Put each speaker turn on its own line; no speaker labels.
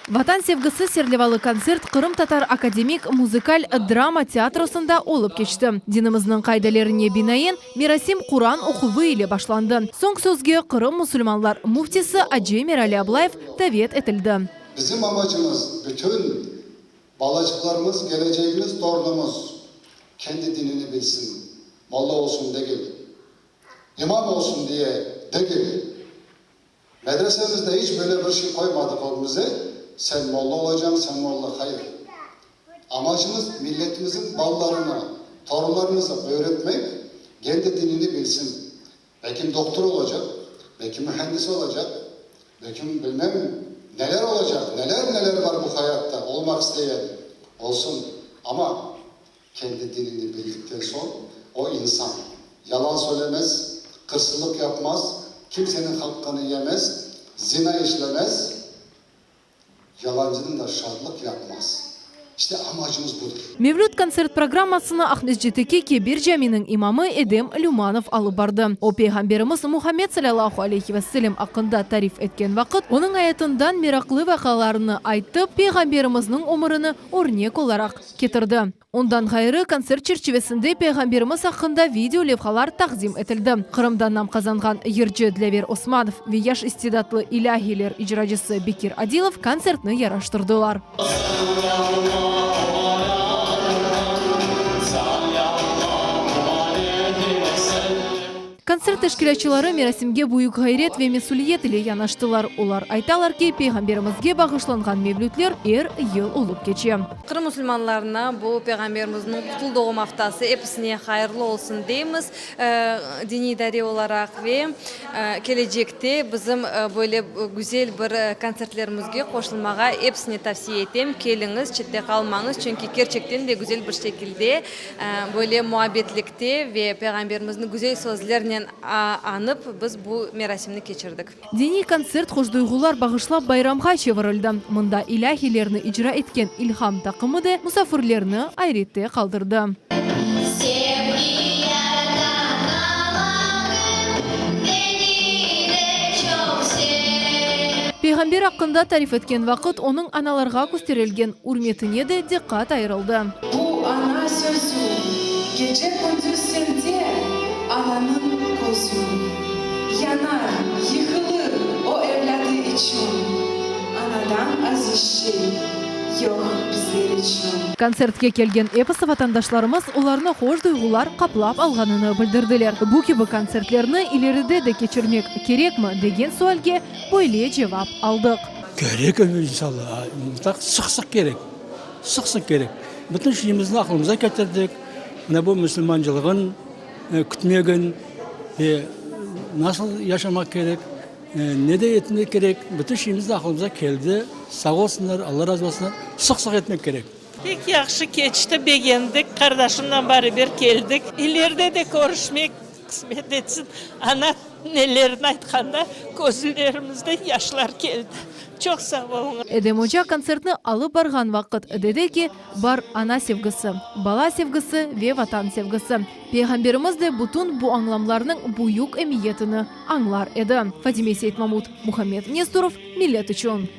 Vatan sevgisi serlevalı kontsert Qırımtatar akademik muzıkal drama teatrosında olıp keçti. Dinimizniñ qaidelerine binaen, merasim Quran oquvı ile başlandı. Soñ sözge Qırım musulmanlar müftisi acı Emirali Ablayev davet etildi.
Bizim amacımız, bütün balacıqlarımız, kelecegimiz, torunımız kendi dinini bilsin, molla olsun degil, imam olsun diye degil. Medresemizde iç böyle bir şey qoymadıq ögümüze, sen molla olacañ, sen molla, hayır. Amacımız milletimizin balalarına, torunlarımıza öğretmek, kendi dinini bilsin. Belkim dohtur olacaq, belki mühendis olacaq, belkim bilmem neler olacaq, neler-neler var bu hayatta olmaq isteyen, olsun. Amma kendi dinini bildikten soñ o insan yalan söylemez, qırsızlıq yapmaz, kimseniñ haqqını yemez, zina işlemez, Yalancınıñ da şadlıq yapmaz. İşte amacımız budır.
Mevlüt kontsert programmasını Aqmescitteki Kebir caminiñ imamı Edem Lümanov alıp bardı. O, Peyğamberimiz Muhammed salâlâhu aleyhi ve sellem aqqında tarif etken vaqıt, onıñ ayatından meraqlı vaqialarnı aytıp, Peyğamberimizniñ ömürini örnek olaraq ketirdi. Ondan ğayrı, kontsert çerçivesinde Peyğamberimiz aqqında video levhalar taqdim etildi. Qırımda nam qazanğan yırcı Dlâver Osmanov ve yaş istidatlı ilâhiler icracısı Bekir Adilov kontsertni yaraştırdılar. Kontsert teşkilâtçıları merasimge büyük ğayret ve mesüliyet ile yanaştılar. Olar aytalar ki, Peyğamberimizge bağışlanğan mevlütler er yıl olıp keçe.
Qırım musulmanlarına bu Peyğamberimizniñ qutlu doğum aftası episine hayırlı olsun deymiz diniy idare olaraq ve kelecekte bizim böyle güzel bir kontsertlerimizge qoşulmağa episine tavsiye etem, keliñiz, çette qalmañız, çünki kerçekten de güzel bir şekilde Böyle muabbetlikte ve Peyğamberimizni güzel sözlernen añıp, biz bu merasimni keçirdik.
Diniy kontsert hoşduyğular bağışlap bayramğa çevirildi. Mında ilâhilerni icra etken İlham taqımı da musafirlerni ayrette qaldırdı.
Sevgi yaratan Allahım, meni de çoq sev.
Peyğamber aqqında tarif etken vaqıt onıñ analarğa kösterilgen ürmetine de diqqat ayırıldı.
Bu ana sözü, gece-kündüz sende ananıñ közü. Yanar, yıqılır o evlâdı içün, anadan aziz şey yoq bizler içün.
Kontsertke kelgen episi vatandaşlarımız olarnı hoş duyğular qaplap alğanını bildirdiler. Bu kibi kontsertlerni ileride de keçirmek kerekmi, degen sualge böyle cevap aldıq.
Kerek, inşallah, mıtlaq sıq-sıq kerek. Sıq-sıq kerek. Bütün şeyimizni aqlımıza ketirdik. Mına bu musulmancılığın kütmegin ve nasıl yaşamaq kerek, ne de etmek kerek, bütün şeyimiz de aqlımıza keldi. Sağ olsunlar, Alla razı olsunlar. Sıq-sıq etmek kerek.
Pek yahşı keçti, begendik, qardaşımla baraber keldik. İleride de körüşmek qısmet etsin. Ana nelerni aytqanda közlerimizden yaşlar keldi. Çoq sağ oluñız.
Edem oca kontsertni alıp barğan vaqıt dedi ki, bar ana sevgisi, bala sevgisi ve Vatan sevgisi. Peyğamberimiz de bütün bu añlamlarnıñ büyük emiyetini añlar edi. Fatime Seytmamut, Muhammed Nesturov, Millet içün.